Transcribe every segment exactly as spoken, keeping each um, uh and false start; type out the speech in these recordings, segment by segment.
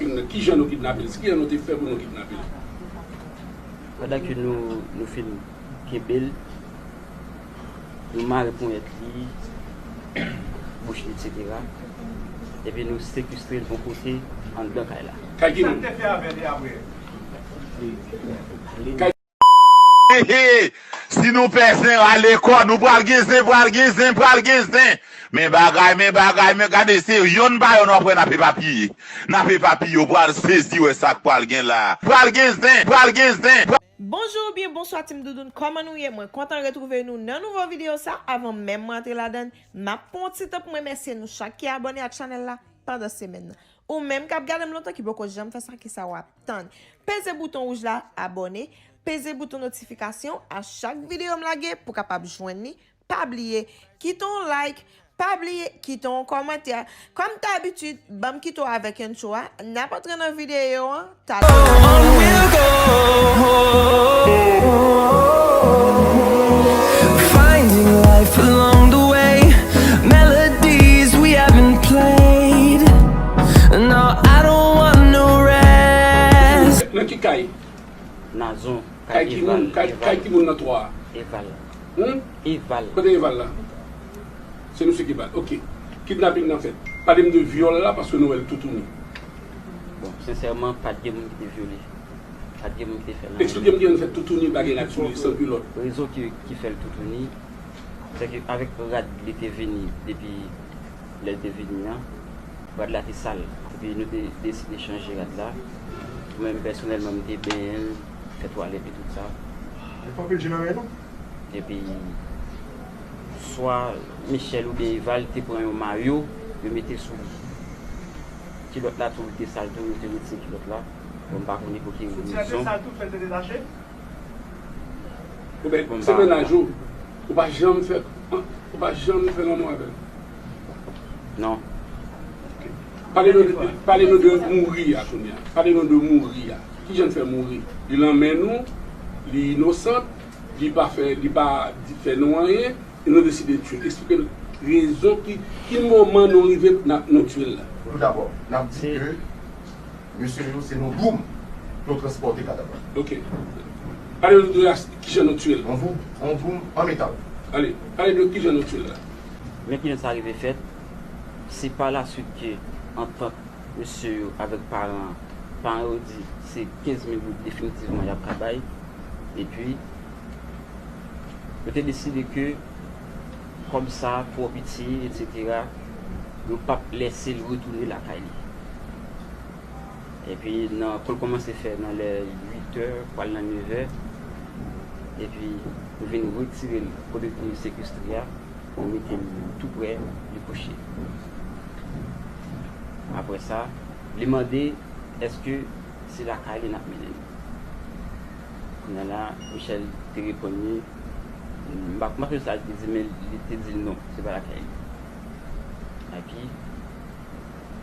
Kijan nou kidnape l? Kijan nou te fè pou nou kidnape l? Pandan ke nou, nou fin kenbe l, nou mare ponyèt li, bouch li, etsetera. Epi nou sekestre l yon kote anndan kay la. Kay ki moun? Kay He, he. Si nou pè zen, rale kò nou, pral gen zen, pral gen zen, pral gen zen. Men bagay, men bagay, men gade, se yonn pa yonn w ap wè n ap epapiye. N ap epapiye, w pral sezi wè sa k pral gen la. Pral gen zen, pral gen zen. Bonjou oubyen bonswa Team Doudoune, kòman nou ye? Mwen kontan retwouve nou nan nouvo videyo sa. Avan menm mwen antre ladan l, m ap pran yon ti tan pou m remèsye nou chak ki abòne ak chanèl la pandan semèn nan. Ou menm k ap gade m lontan ki poko janm fè sa, kisa w ap tann? Peze bouton wouj la, abòne, peze bouton notifikasyon a chak videyo m lage pou w kapab jwenn li. Pa bliye kite yon like, pa bliye kite yon kòmantè. Kòm dabitid, ban m kite w avèk intro a, n ap antre nan videyo an talè. On we'll go, finding life along the way. Melodies we haven't played. No, I don't want no rest. Nan ki kay? Nazon, kay Kay ki Eval, moun? Kay, Eval. Kay ki moun nan twa a? Eval. Hmm? Eval. Kote Eval la? Se misye ki ba l. Ok. Kidnaping nan fèt. Pale m de vyòl la, paske nou wè l toutouni. Bon, sensèman, pa t gen moun ki te vyole. Pa t gen moun ki te fè l anyen. Eksplike m kijan l fèt toutouni, pa gen rad sou li, san kilòt. Rezon ki, ki fè l toutouni, se ke avèk rad li te vini depi lè l te vini an, rad la te sal. Epi nou te deside chanje rad la. Mwen menm pèsonèlman, m te benyen l, fè twalèt e tout sa. Li pa anpil je nan men nou. Epi, swa Michel oubyen Eval te pran yon mayo, yo mete sou li. Kilòt la tou, li te sal tou, yo te retire kilòt la. Bon, m pa konnen pou ki rezon. Sou ti rad yo sal tou, fè l te detache? Ou ben, se mennaj ou, ou pa janm fè, ou pa janm fè lanmou avè l? Non. Ok. Pale nou de, pale nou de mouri a kounye a. Pale nou de mouri a. Kijan l fè mouri? Li nan men nou, li inosant, li pa fè, li pa di, fè nou anyen, e nou deside tiye l. Eksplike nou rezon ki, ki moman nou rive n ap, nou tiye l la. Toudabò, n ap di ke mesye yo, se nan dwoum yo transpòte kadav la. Ok. Pale nou de kijan nou tiye l. Yon dwoum, yon dwoum an metal. Ale, pale de kijan nou tiye l la. Men kijan sa rive fèt, se pa laswit ke antant mesye yo avèk paran an, paran yo di se kenz mil goud definitivman y ap ka bay. Epi, yo te deside ke kòb sa twò piti, etsetera, yo p ap lèse l retounen lakay li. Epi, nan, pou l kòmanse fè nan lè uit è, pral nan nèf è, epi nou vin retire l kote nou te sekestre a, nou mete l tou prè, li kouche. Apre sa, li mande èske se lakay li n ap mennen l. Kounye a la, Michel te reponn li, m pa, m pa sonje sa li te di, men li te di l non, se pa lakay li. Epi,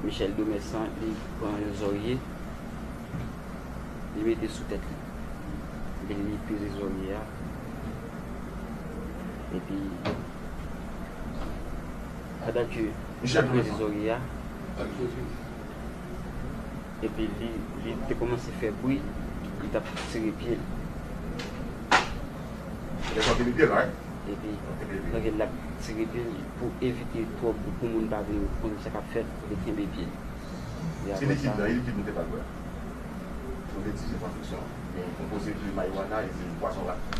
Michel Domèsan, li pran yon zòrye, li mete sou tèt li. Epi li peze zòrye a. Epi, pandan ke li peze zòrye a, epi li, li te kòmanse fè bri, li t ap tire pye l. Li te tire pye l, right? Epi, pandan l ap tire pye l, pou evite twòp pou moun pa vin konnen sa k ap fèt, li kenbe pye l. E se apre likid sa, nan, e likid nou te pral bwè. Nou te di se pran fiksyon. Men konpoze de marijuana e de pwazon rat.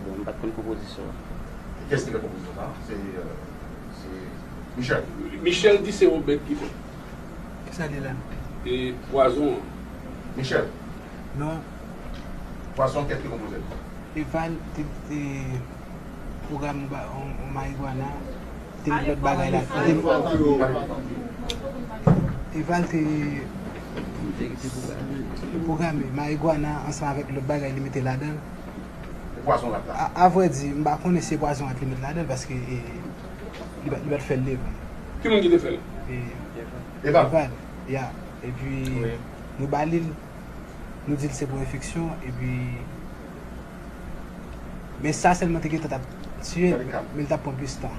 Bon, m pa t konn konpozisyon an. E kiyès ki fè konpozisyon sa a? Se, euh, se Michel. Michel di se Robert ki fè. Kisa li la? E pwazon an. Michel. Non. Pwazon, kiyès ki konpoze l? Eval te, te pwograme yon ba-, yon, yon marijuana, te met lòt bagay la. Eval te, te pwograme marijuana ansanm avèk lòt bagay li mete ladan l. E pwazon rat la? A, a vrè di, m pa konnen si se pwazon rat li met ladan l, paske, e, li pa, li pa t fè l devan. Ki moun ki te fè l? E, Eval. Eval, ya. Epi, nou ba li l, nou di l se pou enfeksyon, epi, men sa sèlman te gentan t ap tiye l, men l t ap pran plis tan.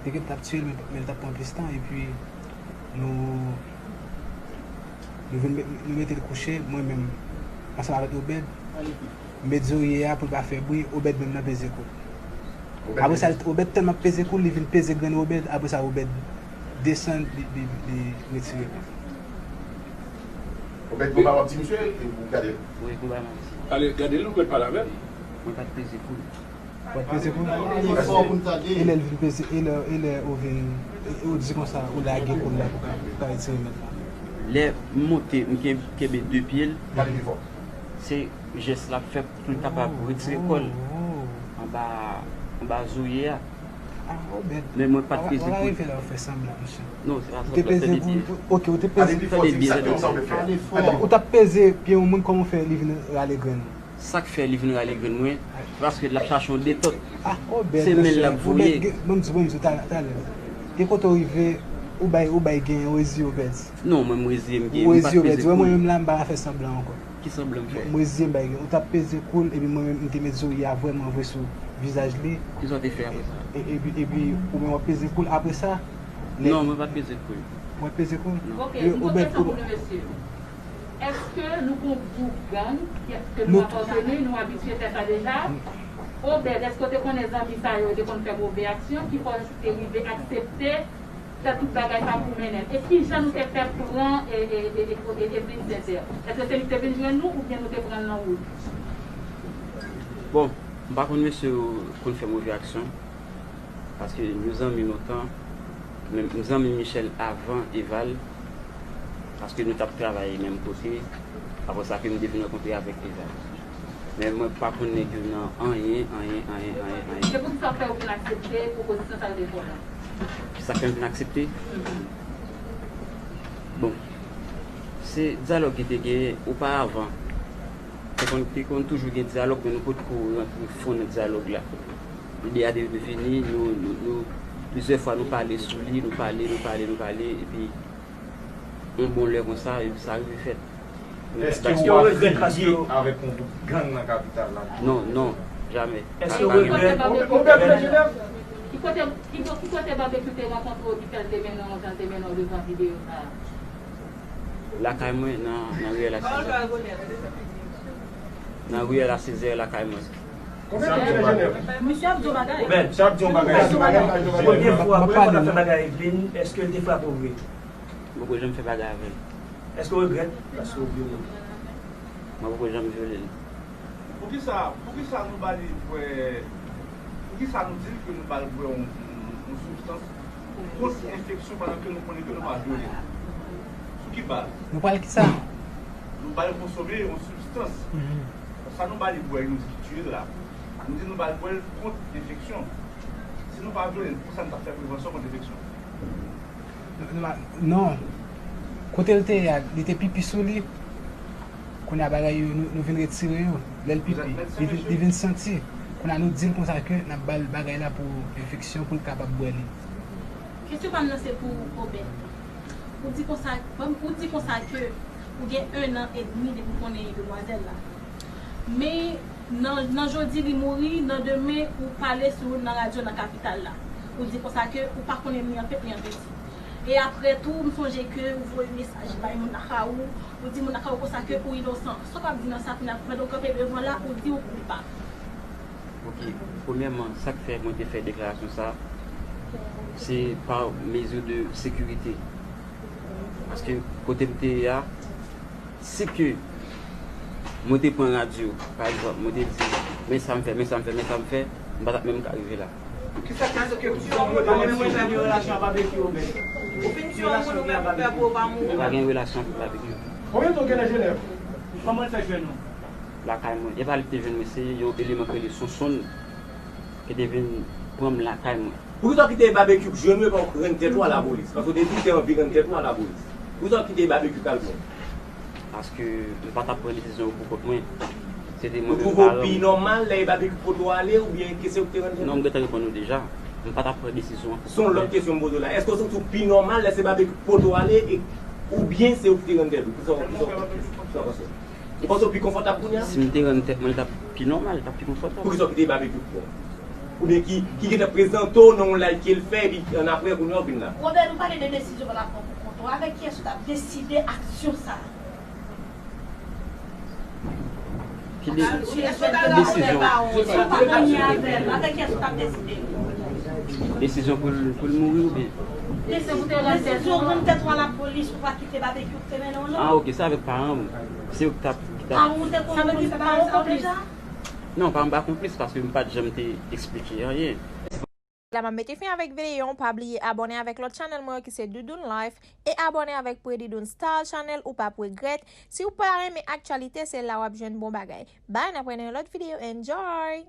Te gentan t ap tiye l, men, men l t ap pran plis tan, epi, nou, Nou vin met- nou mete l kouche, mwen menm, ansanm avèk Obed. M met zorye a pou l pa fè bri, Obed menm nan peze kou l. Apre sa, Obed tèlman ap peze kou l, li vin peze grenn Obed, apre sa, Obed desann, li, li, li retire kou l. Obed, gon bagay w ap di misye, e ou gade l. Wi, gon bagay m ap di. Ale, gade l, ou mèt pale avè l. Mwen pa t peze kou l. Ou pa t peze kou l? E lè l vin peze, e lè, e lè ou vin, e ou di konsa, ou lage kou l la pou ka, pou ka retire mèt la. Lè m monte, m ken- kenbe de pye l, Pale pi fò. Se jès l ap fè pou l kapab retire kò l anba, anba zorye a. Ah, Obed. Men mwen pa t peze Ou kou l. Fè la, ou fè sanblan, monchè. Non, se pa Ou te sanblan, se peze de kou pye. l. Ok, ou te peze. Pale pi fò, di m sa k te konsa w te fè. Ou t ap peze pye yon moun, kòman w fè li vin rale grenn ou? Sa k fè li vin rale grenn mwen, se paske l ap chache yon detòt. Ah, Obed, Se men l l ap voye. Obed, bon, m di, bon, m di, talè, talè. Gen kote w rive, ou bay, ou bay gen, ou reziye, Obed. Non, mwen, m reziye m gen, Ou m pa t reziye, Obed. peze Wè, kou mwen l. Menm la, m pa fè sanblan ankò. Ki sanblan m fè? Mwen reziye m bay gen. Ou t ap peze kou l, epi mwen menm, m te met zorye a vrèman vre sou vizaj li. Kisa w te fè apre sa? E- Epi, epi, ou menm w ap peze kou l. Apre sa, lè- Non, mwen pa t peze kou l. Mwen peze kou l. Non. Ok, E yon Obed, kesyon pou nou, mesye. Èske nou gon gwoup gang ke nou apateni, nou abitye fè sa deja? Obed, èske w te konnen zanmi sa yo te konn fè move aksyon ki fè w te rive aksepte fè tout bagay sa pou mennen l? E kijan nou te fè pran e, e, e, e, e, e Vincent? Èske se li ki te vin jwenn nou oubyen nou te pran l nan wout? Bon, m pa konn mesye yo konn fè move aksyon. Paske nou zanmi lontan. Men m zanmi Michel avan Eval. Paske nou t ap travay menm kote. Apre sa ke m te vin rankontre avèk Eval. Men mwen pa konn nèg yo nan anyen, anyen, anyen, anyen, anyen. Se poukisa w fè w vin aksepte pwopozisyon sa yo te fè w la? Sa k fè m vin aksepte? Bon, se dyalòg ki te genyen oparavan. Te konn, te konn toujou gen dyalòg, men nou potko rantre fon nan dyalòg la. Lide a te vini, nou, nou, nou, plizyè fwa nou pale sou li, nou pale, nou pale, nou pale, epi yon bon lè konsa, epi sa rive fèt. Èske ou ap viv avèk yon gwoup gang nan kapital la? Non, non, jamè. Èske ou Pa- pa- regrèt? Ki kote, ki, ki kote Babekyou te rankontre w ki fè l te mennen w jan l te mennen w devan videyo sa a? Lakay mwen, nan, nan riyèl a Sezè. Nan riyèl a Sezè, lakay mwen. Misye ap di yon bagay. Misye ap di yon bagay. Premye fwa, premye fwa l ap fè bagay ak Eveline, èske l te frape w vre? Mwen poko janm fè bagay avè l. Èske w regrèt? Paske w vyole l. Mwen poko janm vyole l. Poukisa, poukisa nou ba li bwè, poukisa nou di l ke nou ba l bwè yon, yon, yon soubstans kont enfeksyon pandan ke nou konnen ke nou pa vyole l? Sou ki baz? Nou pral ki sa? Nou ba l konsome yon soubstans. Sa nou ba li bwè, nou di ki tiye l la. Nou di nou ba l bwè l kont enfeksyon. Si nou pa vyole l, poukisa nou t ap fè prevansyon kont enfeksyon? Non. Kote l te ye a, li te pipi sou li. Kounye a bagay yo, nou, nou vin retire yo. Lè l pipi, li vin, li vin santi. Kounye a nou di l konsa ke n ap ba l bagay la pou enfeksyon, pou l kapab bwè li. Kesyon pa m nan se pou Obed. Ou di konsa, ou di konsa ke ou gen en an edmi depi w konnen demwazèl la. Men nan, nan jodi li mouri, nan demen ou pale sou nan radyo nan kapital la. Ou di konsa ke ou pa konnen li an fèt, li an peti. E apre tou, m sonje ke ou voye mesaj bay moun lakay ou, ou di moun lakay ou konsa ke ou inosan. Sa w ap di nan sa kounye a, pandan w kanpe devan la, ou di ou koupab. Ok, premyèman, sa k fè mwen te fè deklarasyon sa, se pa mezi de sekirite. Paske kote m te ye a, si ke mwen te pran radyo, pa egzanp, mwen te di, men sa m fè, men sa m fè, men sa m fè, m pa t ap menm ka rive la. Kisa k fè ke ou di sa? Ou pa menm mwen jan de relasyon ak Babekyou, men. Ou fin tiye yon moun ou menm ou pè pou ou pa mouri. Pa gen relasyon avèk Babekyou. Konbyen tan w gen nan Jenèv? Kòman l fè jwenn ou? Lakay mwen. E pa li ki te jwenn mwen, se yon eleman ki rele Sonsonn ki te vin pran m lakay mwen. Poukisa w kite Babekyou jwenn ou epi w rann tèt ou a lapolis? Paske w te di w te anvi rann tèt ou a lapolis. Poukisa w kite Babekyou k al pran w? Paske m pa t ap pran desizyon yo pou kont mwen. Se te Ou mwen menm twouve w paran pi m. Nòmal lè e Babekyou k pote w ale oubyen ke se ou ki te rann tèt Non, m ou? gentan reponn ou deja. M pa t ap pran desizyon an pou Se yon kont lòt mwen. Kesyon m poze w la. Èske w santi w pi nòmal lè se Babekyou k pote w ale e, oubyen se ou ki te rann tèt ou? Kisa w, kisa w, kisa w panse? Ou panse w pi konfòtab kounye a? Si m te rann tèt mwen, li t ap pi nòmal, li t ap pi konfòtab. Poukisa w kite Babekyou pran w? Oubyen ki, ki gentan prezante w nan yon live ke l fè, epi annapre, kounye a w vin la? Obed, ou pale de desizyon w al pran pou kont ou. Avèk kiyès ou t ap deside aksyon sa a? Ki de- desizyon? Desizyon pou l, pou l mouri oubyen? Desizyon pou l tèt ou a lapolis, ou pa kite babekyou te mennen w non. Ah, ok, se avèk paran m. Se yo ki t ap, ki t ap... Sa vle di paran w konplis? Non, paran m pa konplis paske m pa t janm te eksplike anyen. La m ap mete fen avèk videyo an, pa bliye abòne avèk lòt chanèl mwen yo ki se Doudoune Life e abòne avèk Predidoune Style Channel, ou p ap regrèt. Si w pa renmen aktyalite, se la w ap jwenn bon bagay. Bye, n ap wè nan yon lòt videyo. Enjoy!